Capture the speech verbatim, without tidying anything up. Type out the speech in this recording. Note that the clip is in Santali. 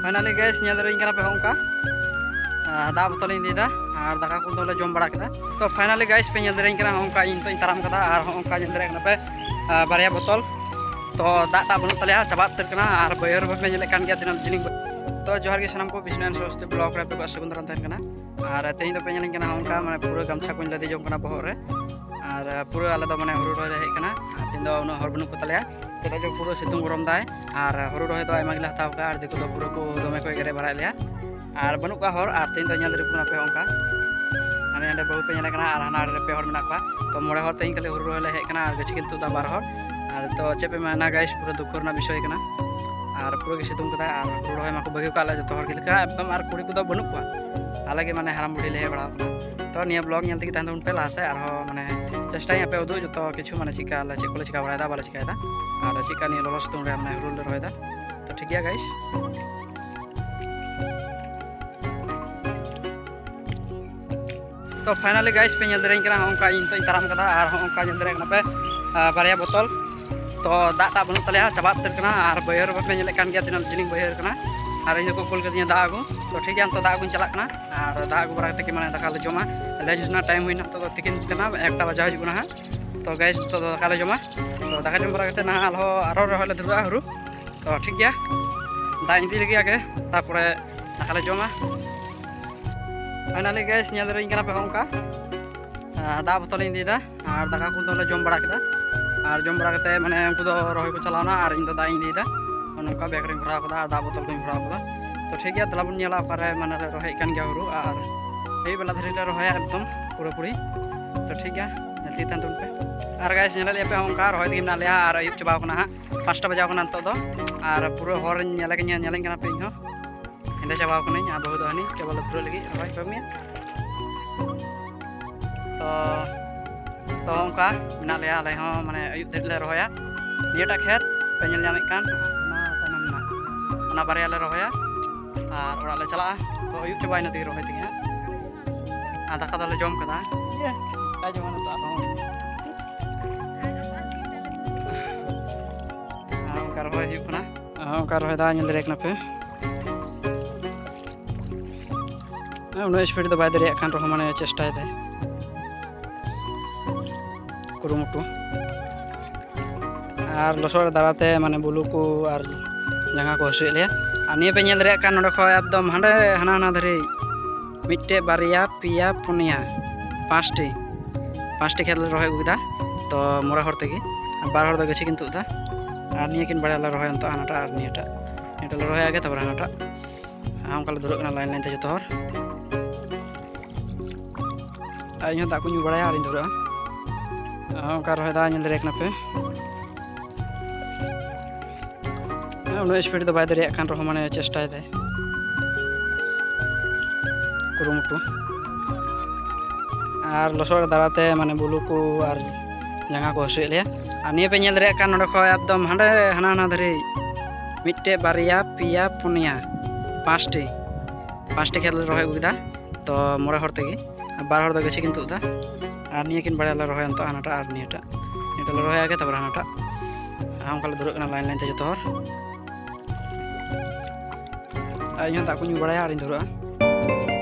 Finally guys, ᱧᱮᱞ ᱫᱟᱲᱮᱭᱟᱹᱧ ᱠᱟᱱᱟ ᱯᱮ ᱦᱚᱸᱜᱼᱚᱝᱠᱟ, ᱟᱨ ᱫᱟᱜ ᱵᱚᱛᱚᱞ ᱤᱧ ᱤᱫᱤᱭᱮᱫᱟ ᱟᱨ ᱫᱟᱠᱟ ᱠᱚ ᱫᱚᱞᱮ ᱡᱚᱢ ᱵᱟᱲᱟ ᱠᱮᱫᱟ᱾ ᱛᱚ finally guys, ᱯᱮ ᱧᱮᱞ ᱫᱟᱲᱮᱭᱟᱹᱧ ᱠᱟᱱᱟ ᱦᱚᱸᱜᱼᱚᱝᱠᱟ ᱤᱧ ᱱᱤᱛᱚᱜ ᱤᱧ ᱛᱟᱲᱟᱢ ᱠᱟᱫᱟ ᱟᱨ ᱦᱚᱸᱜᱼᱚᱝᱠᱟ ᱧᱮᱞ ᱫᱟᱲᱮᱭᱟᱜ ᱠᱟᱱᱟ ᱯᱮ, ᱟᱨ ᱵᱟᱨᱭᱟ ᱵᱚᱛᱚᱞ᱾ ᱛᱚ ᱫᱟᱜ ᱴᱟᱜ ᱵᱟᱹᱱᱩᱜ ᱛᱟᱞᱮᱭᱟ, ᱪᱟᱵᱟ ᱩᱛᱟᱹᱨ ᱠᱟᱱᱟ᱾ ᱟᱨ ᱵᱟᱹᱭᱦᱟᱹᱲ ᱨᱮ ᱯᱮ ᱧᱮᱞᱮᱫ ᱠᱟᱱ ᱜᱮᱭᱟ ᱛᱤᱱᱟᱹᱜ ᱡᱤᱞᱤᱧ᱾ ᱛᱚ ᱡᱚᱦᱟᱨ ᱜᱮ ᱥᱟᱱᱟᱢ ᱠᱚ, ᱵᱤᱥᱱᱩ and ᱥᱚᱨᱚᱥᱚᱛᱤ vlog ᱨᱮ ᱟᱯᱮ ᱠᱚᱣᱟᱜ ᱥᱟᱹᱜᱩᱱ ᱫᱟᱨᱟᱢ ᱛᱟᱦᱮᱱ ᱠᱟᱱᱟ᱾ ᱟᱨ ᱛᱮᱦᱮᱧ ᱫᱚ ᱯᱮ ᱧᱮᱞᱮᱧ ᱠᱟᱱᱟ ᱦᱚᱸᱜᱼᱚᱝᱠᱟ, ᱢᱟᱱᱮ ᱯᱩᱨᱟᱹ ᱜᱟᱢᱪᱷᱟ ᱠᱚᱧ ᱞᱟᱫᱮ ᱡᱚᱝ ᱠᱟᱱᱟ ᱵᱚᱦᱚᱜ ᱨᱮ᱾ ᱟᱨ ᱯᱩᱨᱟᱹ ᱟᱞᱮ ᱫᱚ ᱢᱟᱱᱮ ᱦᱩᱲᱩ ᱨᱚᱦᱚᱭ ᱞᱮ ᱦᱮᱡ ᱠᱟᱱᱟ᱾ ᱟᱨ ᱛᱮᱦᱮᱧ ᱫᱚ ᱩᱱᱟᱹᱜ ᱦᱚᱲ ᱵᱟᱹᱱᱩᱜ ᱠᱚ ᱛᱟᱞᱮᱭᱟ, ᱪᱮᱫᱟᱜ ᱡᱮ ᱯᱩᱨᱟᱹ ᱥᱤᱛᱩᱝ ᱜᱚᱨᱚᱢ ᱫᱟᱭ᱾ ᱟᱨ ᱦᱩᱲᱩ ᱨᱚᱦᱚᱭ ᱫᱚ ᱟᱭᱢᱟ ᱜᱮᱞᱮ ᱦᱟᱛᱟᱣ ᱠᱟᱜᱼᱟ, ᱟᱨ ᱫᱤᱠᱩ ᱫᱚ ᱯᱩᱨᱟᱹ ᱠᱚ ᱫᱚᱢᱮ ᱠᱚ ᱮᱜᱮᱨᱮ ᱵᱟᱲᱟᱭᱮᱫ ᱞᱮᱭᱟ᱾ ᱟᱨ ᱵᱟᱹᱱᱩᱜ ᱠᱚᱣᱟ ᱦᱚᱲ, ᱟᱨ ᱛᱮᱦᱮᱧ ᱫᱚ ᱧᱮᱞ ᱫᱟᱲᱮ ᱠᱟᱱᱟ ᱯᱮ ᱚᱱᱠᱟ, ᱦᱟᱱᱮ ᱦᱟᱸᱰᱮ ᱵᱟᱹᱦᱩ ᱯᱮ ᱧᱮᱞᱮ ᱠᱟᱱᱟ, ᱟᱨ ᱦᱟᱱᱟ ᱟᱲᱮ ᱨᱮ ᱯᱮ ᱦᱚᱲ ᱢᱮᱱᱟᱜ ᱠᱚᱣᱟ᱾ ᱛᱚ ᱢᱚᱬᱮ ᱦᱚᱲ ᱛᱮᱦᱮᱧ ᱠᱷᱟᱹᱞᱤ ᱦᱩᱲᱩ ᱨᱚᱦᱚᱭ ᱞᱮ ᱦᱮᱡ ᱠᱟᱱᱟ, ᱟᱨ ᱜᱟᱹᱪᱷᱤ ᱠᱤᱱᱛᱩ ᱫᱚ ᱵᱟᱨ ᱦᱚᱲ᱾ ᱟᱨ ᱛᱚ ᱪᱮᱫ ᱯᱮ ᱢᱮᱱᱟ guys, ᱯᱩᱨᱟᱹ ᱫᱩᱠᱷᱚ ᱨᱮᱱᱟᱜ ᱵᱤᱥᱚᱭ ᱠᱟᱱᱟ᱾ ᱟᱨ ᱯᱩᱨᱟᱹ ᱜᱮ ᱥᱤᱛᱩᱝ ᱠᱟᱫᱟᱭ, ᱟᱨ ᱦᱩᱲᱩ ᱨᱚᱦᱚᱭ ᱢᱟᱠᱚ ᱵᱟᱹᱜᱤ ᱠᱟᱜ ᱞᱮ ᱡᱚᱛᱚ ᱦᱚᱲ ᱜᱮ ᱞᱮᱠᱟ ᱮᱠᱫᱚᱢ, ᱟᱨ ᱠᱩᱲᱤ ᱠᱚᱫᱚ ᱵᱟᱹᱱᱩᱜ ᱠᱚᱣᱟ᱾ ᱟᱞᱮ ᱜᱮ ᱢᱟᱱᱮ ᱦᱟᱲᱟᱢ ᱵᱩᱲᱦᱤ ᱞᱮ ᱦᱮᱡ ᱵᱟᱲᱟᱣ ᱠᱟᱱᱟ᱾ ᱛᱚ ᱱᱤᱭᱟᱹ vlog ᱧᱮᱞ ᱛᱮᱜᱮ ᱛᱟᱦᱮᱱ ᱛᱟᱵᱚᱱ ᱯᱮ ᱞᱟᱦᱟ ᱥᱮᱫ, ᱟᱨᱦᱚᱸ ᱢᱟᱱᱮ ᱪᱮᱥᱴᱟᱭᱟ ᱯᱮ ᱩᱫᱩᱜ ᱡᱚᱛᱚ ᱠᱤᱪᱷᱩ, ᱢᱟᱱᱮ ᱪᱮᱫᱠᱟ ᱞᱮ, ᱪᱮᱫ ᱠᱚᱞᱮ ᱪᱤᱠᱟ ᱵᱟᱲᱟᱭᱮᱫᱟ, ᱵᱟᱞᱮ ᱪᱤᱠᱟᱭᱮᱫᱟ, ᱟᱨ ᱪᱮᱫᱠᱟ ᱱᱤᱭᱟᱹ ᱞᱚᱞᱚ ᱥᱤᱛᱩᱝ ᱨᱮ ᱢᱟᱱᱮ ᱦᱩᱲᱩ ᱞᱮ ᱨᱚᱦᱚᱭᱮᱫᱟ᱾ ᱛᱚ ᱴᱷᱤᱠ ᱜᱮᱭᱟ guys᱾ ᱛᱚ finally guys, ᱯᱮ ᱧᱮᱞ ᱫᱟᱲᱮᱭᱟᱹᱧ ᱠᱟᱱᱟ, ᱦᱚᱸᱜᱼᱚᱝᱠᱟ ᱤᱧ ᱱᱤᱛᱚᱜ ᱤᱧ ᱛᱟᱲᱟᱢ ᱠᱟᱫᱟ, ᱟᱨ ᱦᱚᱸᱜᱼᱚᱝᱠᱟ ᱧᱮᱞ ᱫᱟᱲᱮᱭᱟᱜ ᱠᱟᱱᱟ ᱯᱮ, ᱟᱨ ᱵᱟᱨᱭᱟ ᱵᱚᱛᱚᱞ᱾ ᱛᱚ ᱫᱟᱜ ᱴᱟᱜ ᱵᱟᱹᱱᱩᱜ ᱛᱟᱞᱮᱭᱟ, ᱪᱟᱵᱟ ᱩᱛᱟᱹᱨ ᱠᱟᱱᱟ᱾ ᱟᱨ ᱵᱟᱹᱭᱦᱟᱹᱲ ᱨᱮ ᱵᱟᱯᱮ ᱧᱮᱞᱮᱫ ᱠᱟᱱ ᱜᱮᱭᱟ ᱛᱤᱱᱟᱹᱜ ᱡᱤᱞᱤᱧ ᱵᱟᱹᱭᱦᱟᱹᱲ ᱠᱟᱱᱟ᱾ ᱟᱨ ᱤᱧ ᱫᱚᱠᱚ ᱠᱩᱞ ᱠᱟᱫᱤᱧᱟ ᱫᱟᱜ ᱟᱹᱜᱩ᱾ ᱛᱚ ᱴᱷᱤᱠ ᱜᱮᱭᱟ, ᱱᱤᱛᱚᱜ ᱫᱟᱜ ᱟᱹᱜᱩᱧ ᱪᱟᱞᱟᱜ ᱠᱟᱱᱟ, ᱟᱨ ᱫᱟᱜ ᱟᱹᱜᱩ ᱵᱟᱲᱟ ᱠᱟᱛᱮ ᱜᱮ ᱢᱟᱱᱮ ᱫᱟᱠᱟ ᱞᱮ ᱡᱚᱢᱟ᱾ lunch ᱨᱮᱱᱟᱜ time ᱦᱩᱭᱱᱟ, ᱱᱤᱛᱚᱜ ᱫᱚ ᱛᱤᱠᱤᱱ ᱠᱟᱱᱟ, ᱮᱠᱴᱟ ᱵᱟᱡᱟᱣ ᱦᱤᱡᱩᱜ ᱠᱟᱱᱟ ᱦᱟᱸᱜ᱾ ᱛᱚ guys, ᱱᱤᱛᱚᱜ ᱫᱚ ᱫᱟᱠᱟ ᱞᱮ ᱡᱚᱢᱟ᱾ ᱛᱚ ᱫᱟᱠᱟ ᱡᱚᱢ ᱵᱟᱲᱟ ᱠᱟᱛᱮ ᱱᱟᱦᱟᱜ ᱟᱨᱦᱚᱸ, ᱟᱨᱦᱚᱸ ᱨᱚᱦᱚᱭ ᱞᱮ ᱫᱷᱩᱨᱟᱹᱜᱼᱟ ᱦᱩᱲᱩ᱾ ᱛᱚ ᱴᱷᱤᱠ ᱜᱮᱭᱟ, ᱫᱟᱜ ᱤᱧ ᱤᱫᱤ ᱞᱮᱜᱮ ᱟᱜᱮ, ᱛᱟᱨᱯᱚᱨᱮ ᱫᱟᱠᱟ ᱞᱮ ᱡᱚᱢᱟ᱾ finally guys, ᱧᱮᱞ ᱫᱟᱲᱮᱭᱟᱹᱧ ᱠᱟᱱᱟ ᱯᱮ ᱦᱚᱸᱜᱼᱚᱝᱠᱟ, ᱟᱨ ᱫᱟᱜ ᱵᱚᱛᱚᱞ ᱤᱧ ᱤᱫᱤᱭᱮᱫᱟ᱾ ᱟᱨ ᱫᱟᱠᱟ ᱠᱚ ᱫᱚᱞᱮ ᱡᱚᱢ ᱵᱟᱲᱟ ᱠᱮᱫᱟ, ᱟᱨ ᱡᱚᱢ ᱵᱟᱲᱟ ᱠᱟᱛᱮ ᱢᱟᱱᱮ ᱩᱱᱠᱩ ᱫᱚ ᱨᱚᱦᱚᱭ ᱠᱚ ᱪᱟᱞᱟᱣᱱᱟ, ᱟᱨ ᱤᱧ ᱫᱚ ᱫᱟᱜ ᱤᱧ ᱤᱫᱤᱭᱮᱫᱟ᱾ ᱱᱚᱜᱼᱚ ᱱᱚᱝᱠᱟ bag ᱨᱤᱧ ᱵᱷᱚᱨᱟᱣ ᱠᱟᱫᱟ ᱟᱨ ᱫᱟᱜ ᱵᱚᱛᱚᱞ ᱠᱚᱧ ᱵᱷᱚᱨᱟᱣ ᱠᱟᱫᱟ᱾ ᱛᱚ ᱴᱷᱤᱠ ᱜᱮᱭᱟ, ᱫᱮᱞᱟ ᱵᱚᱱ ᱧᱮᱞᱟ ᱚᱠᱟᱨᱮ ᱢᱟᱱᱮ ᱞᱮ ᱨᱚᱦᱚᱭᱮᱫ ᱠᱟᱱ ᱜᱮᱭᱟ ᱦᱩᱲᱩ, ᱟᱨ ᱟᱹᱭᱩᱵ ᱵᱮᱞᱟ ᱫᱷᱟᱹᱨᱤᱡ ᱞᱮ ᱨᱚᱦᱚᱭᱟ ᱮᱠᱫᱚᱢ ᱯᱩᱨᱟᱹᱯᱩᱨᱤ᱾ ᱛᱚ ᱴᱷᱤᱠ ᱜᱮᱭᱟ, ᱧᱮᱞ ᱛᱮᱜᱮ ᱛᱟᱦᱮᱱ ᱛᱟᱵᱚᱱ ᱯᱮ᱾ ᱟᱨ guys, ᱧᱮᱞᱮᱫ ᱞᱮᱭᱟ ᱯᱮ ᱦᱚᱸᱜᱼᱚᱝᱠᱟ ᱨᱚᱦᱚᱭ ᱛᱮᱜᱮ ᱢᱮᱱᱟᱜ ᱞᱮᱭᱟ, ᱟᱨ ᱟᱹᱭᱩᱵ ᱪᱟᱵᱟᱣ ᱠᱟᱱᱟ ᱦᱟᱸᱜ, ᱯᱟᱸᱪᱴᱟ ᱵᱟᱡᱟᱣ ᱠᱟᱱᱟ ᱱᱤᱛᱚᱜ ᱫᱚ᱾ ᱟᱨ ᱯᱩᱨᱟᱹ ᱦᱚᱨ ᱧᱮᱞᱮ ᱠᱟᱹᱧ, ᱧᱮᱞᱮᱧ ᱠᱟᱱᱟ ᱯᱮ ᱤᱧ ᱦᱚᱸ᱾ ᱦᱮᱸᱫᱮ ᱪᱟᱵᱟᱣ ᱠᱟᱹᱱᱟᱹᱧ, ᱟᱨ ᱵᱟᱹᱦᱩ ᱫᱚ ᱦᱟᱹᱱᱤ ᱠᱮᱵᱚᱞ ᱫᱷᱩᱨᱟᱹ ᱞᱟᱹᱜᱤᱫ ᱨᱚᱦᱚᱭ ᱠᱟᱹᱢᱤᱭᱟ᱾ ᱛᱚ, ᱛᱚ ᱚᱱᱠᱟ ᱢᱮᱱᱟᱜ ᱞᱮᱭᱟ ᱟᱞᱮ ᱦᱚᱸ, ᱢᱟᱱᱮ ᱟᱹᱭᱩᱵ ᱫᱷᱟᱹᱨᱤᱡ ᱞᱮ ᱨᱚᱦᱚᱭᱟ᱾ ᱱᱤᱭᱟᱹᱴᱟᱜ ᱠᱷᱮᱛ ᱯᱮ ᱧᱮᱞ ᱧᱟᱢᱮᱫ ᱠᱟᱱ, ᱚᱱᱟ ᱛᱟᱭᱱᱚᱢ ᱢᱮᱱᱟᱜᱼᱟ, ᱚᱱᱟ ᱵᱟᱨᱭᱟ ᱞᱮ ᱨᱚᱦᱚᱭᱟ ᱟᱨ ᱚᱲᱟᱜ ᱞᱮ ᱪᱟᱞᱟᱜᱼᱟ᱾ ᱛᱚ ᱟᱹᱭᱩᱵ ᱪᱟᱵᱟᱭᱮᱱᱟ ᱛᱮᱜᱮ ᱨᱚᱦᱚᱭ ᱛᱮᱜᱮ ᱦᱟᱸᱜ, ᱟᱨ ᱫᱟᱠᱟ ᱫᱚᱞᱮ ᱡᱚᱢ ᱠᱟᱫᱟ᱾ ᱤᱭᱟᱹ, ᱫᱟᱠᱟ ᱡᱚᱢ ᱱᱤᱛᱚᱜ ᱟᱨᱦᱚᱸ᱾ ᱟᱨ ᱚᱱᱠᱟ ᱨᱚᱦᱚᱭ ᱦᱩᱭᱩᱜ ᱠᱟᱱᱟ᱾ ᱟᱨ ᱚᱱᱠᱟ ᱨᱚᱦᱚᱭ ᱫᱟ ᱧᱮᱞ ᱫᱟᱲᱮᱭᱟᱜ ᱠᱟᱱᱟ ᱯᱮ᱾ ᱩᱱᱟᱹᱜ ᱥᱯᱤᱰ ᱫᱚ ᱵᱟᱭ ᱫᱟᱲᱮᱭᱟᱜ ᱠᱟᱱ ᱨᱮᱦᱚᱸ, ᱢᱟᱱᱮ, ᱪᱮᱥᱴᱟᱭᱮᱫᱟᱭ ᱠᱩᱨᱩᱢᱩᱴᱩ᱾ ᱟᱨ ᱞᱚᱥᱚᱫ ᱨᱮ ᱫᱟᱬᱟᱛᱮ, ᱢᱟᱱᱮ, ᱵᱩᱞᱩ ᱠᱚ ᱟᱨ ᱡᱟᱸᱜᱟ ᱠᱚ ᱦᱟᱹᱥᱩᱭᱮᱫ ᱞᱮᱭᱟ᱾ ᱟᱨ ᱱᱤᱭᱟᱹ ᱯᱮ ᱧᱮᱞ ᱫᱟᱲᱮᱭᱟᱜ ᱠᱟᱱ, ᱱᱚᱸᱰᱮ ᱠᱷᱚᱱ ᱮᱠᱫᱚᱢ ᱦᱟᱸᱰᱮ ᱦᱟᱱᱟ ᱦᱟᱱᱟ ᱫᱷᱟᱹᱨᱤᱡ ᱢᱤᱫᱴᱮᱡ, ᱵᱟᱨᱭᱟ, ᱯᱮᱭᱟ, ᱯᱩᱱᱭᱟ, ᱯᱟᱸᱪᱴᱤ, ᱯᱟᱸᱪᱴᱤ ᱠᱷᱮᱛ ᱞᱮ ᱨᱚᱦᱚᱭ ᱟᱹᱜᱩ ᱠᱮᱫᱟ᱾ ᱛᱚ, ᱢᱚᱬᱮ ᱦᱚᱲ ᱛᱮᱜᱮ, ᱟᱨ ᱵᱟᱨ ᱦᱚᱲ ᱫᱚ ᱜᱟᱹᱪᱷᱤ ᱠᱤᱱ ᱛᱩᱫ ᱮᱫᱟ᱾ ᱟᱨ ᱱᱤᱭᱟᱹ ᱠᱤᱱ ᱵᱟᱨᱭᱟ ᱞᱮ ᱨᱚᱦᱚᱭᱟ ᱱᱤᱛᱚᱜ, ᱦᱟᱱᱟᱴᱟᱜ ᱟᱨ ᱱᱤᱭᱟᱹᱴᱟᱜ᱾ ᱱᱤᱭᱟᱹᱴᱟᱜ ᱞᱮ ᱨᱚᱦᱚᱭᱟ ᱟᱜᱮ, ᱛᱟᱨᱯᱚᱨᱮ ᱦᱟᱱᱟᱴᱟᱜ᱾ ᱟᱨ ᱚᱱᱠᱟ ᱞᱮ ᱫᱷᱩᱨᱟᱹᱜ ᱠᱟᱱᱟ ᱞᱟᱭᱤᱱ ᱞᱟᱭᱤᱱ ᱛᱮ ᱡᱚᱛᱚ ᱦᱚᱲ᱾ ᱟᱨ ᱤᱧ ᱦᱚᱸ ᱫᱟᱜ ᱠᱚᱧ ᱧᱩ ᱵᱟᱲᱟᱭᱟ ᱟᱨᱤᱧ ᱫᱷᱩᱨᱟᱹᱜᱼᱟ᱾ ᱟᱨ ᱚᱱᱠᱟ ᱨᱚᱦᱚᱭ ᱫᱟᱜ ᱧᱮᱞ ᱫᱟᱲᱮᱭᱟᱜ ᱠᱟᱱᱟ ᱯᱮ᱾ ᱩᱱᱟᱹᱜ ᱥᱯᱤᱰ ᱫᱚ ᱵᱟᱭ ᱫᱟᱲᱮᱭᱟᱜ ᱠᱟᱱ ᱨᱮᱦᱚᱸ, ᱢᱟᱱᱮ, ᱪᱮᱥᱴᱟᱭᱮᱫᱟᱭ ᱠᱩᱨᱩᱢᱩᱴᱩ᱾ ᱟᱨ ᱞᱚᱥᱚᱫ ᱨᱮ ᱫᱟᱬᱟᱛᱮ, ᱢᱟᱱᱮ, ᱵᱩᱞᱩ ᱠᱚ ᱟᱨ ᱡᱟᱸᱜᱟ ᱠᱚ ᱦᱟᱹᱥᱩᱭᱮᱫ ᱞᱮᱭᱟ᱾ ᱟᱨ ᱱᱤᱭᱟᱹ ᱯᱮ ᱧᱮᱞ ᱫᱟᱲᱮᱭᱟᱜ ᱠᱟᱱ, ᱱᱚᱸᱰᱮ ᱠᱷᱚᱱ ᱮᱠᱫᱚᱢ ᱦᱟᱸᱰᱮ ᱦᱟᱱᱟ ᱦᱟᱱᱟ ᱫᱷᱟᱹᱨᱤᱡ ᱢᱤᱫᱴᱮᱡ, ᱵᱟᱨᱭᱟ, ᱯᱮᱭᱟ, ᱯᱩᱱᱭᱟ, ᱯᱟᱸᱪᱴᱤ, ᱯᱟᱸᱪᱴᱤ ᱠᱷᱮᱛ ᱞᱮ ᱨᱚᱦᱚᱭ ᱟᱹᱜᱩ ᱠᱮᱫᱟ᱾ ᱛᱚ, ᱢᱚᱬᱮ ᱦᱚᱲ ᱛᱮᱜᱮ, ᱟᱨ ᱵᱟᱨ ᱦᱚᱲ ᱫᱚ ᱜᱟᱹᱪᱷᱤ ᱠᱤᱱ ᱛᱩᱫ ᱮᱫᱟ᱾ ᱟᱨ ᱱᱤᱭᱟᱹ ᱠᱤᱱ ᱵᱟᱨᱭᱟ ᱞᱮ ᱨᱚᱦᱚᱭᱟ ᱱᱤᱛᱚᱜ, ᱦᱟᱱᱟᱴᱟᱜ ᱟᱨ ᱱᱤᱭᱟᱹᱴᱟᱜ᱾ ᱱᱤᱭᱟᱹᱴᱟᱜ ᱞᱮ ᱨᱚᱦᱚᱭ ᱟᱜᱮ, ᱛᱟᱨᱯᱚᱨᱮ ᱦᱟᱱᱟᱴᱟᱜ᱾ ᱟᱨ ᱚᱱᱠᱟ ᱞᱮ ᱫᱷᱩᱨᱟᱹᱜ ᱠᱟᱱᱟ ᱞᱟᱭᱤᱱ ᱞᱟᱭᱤᱱ ᱛᱮ ᱡᱚᱛᱚ ᱦᱚᱲ᱾ ᱟᱨ ᱤᱧ ᱦᱚᱸ ᱫᱟᱜ ᱠᱚᱧ ᱧᱩ ᱵᱟᱲᱟᱭᱟ ᱟᱨᱤᱧ ᱫᱷᱩᱨᱟᱹᱜᱼᱟ᱾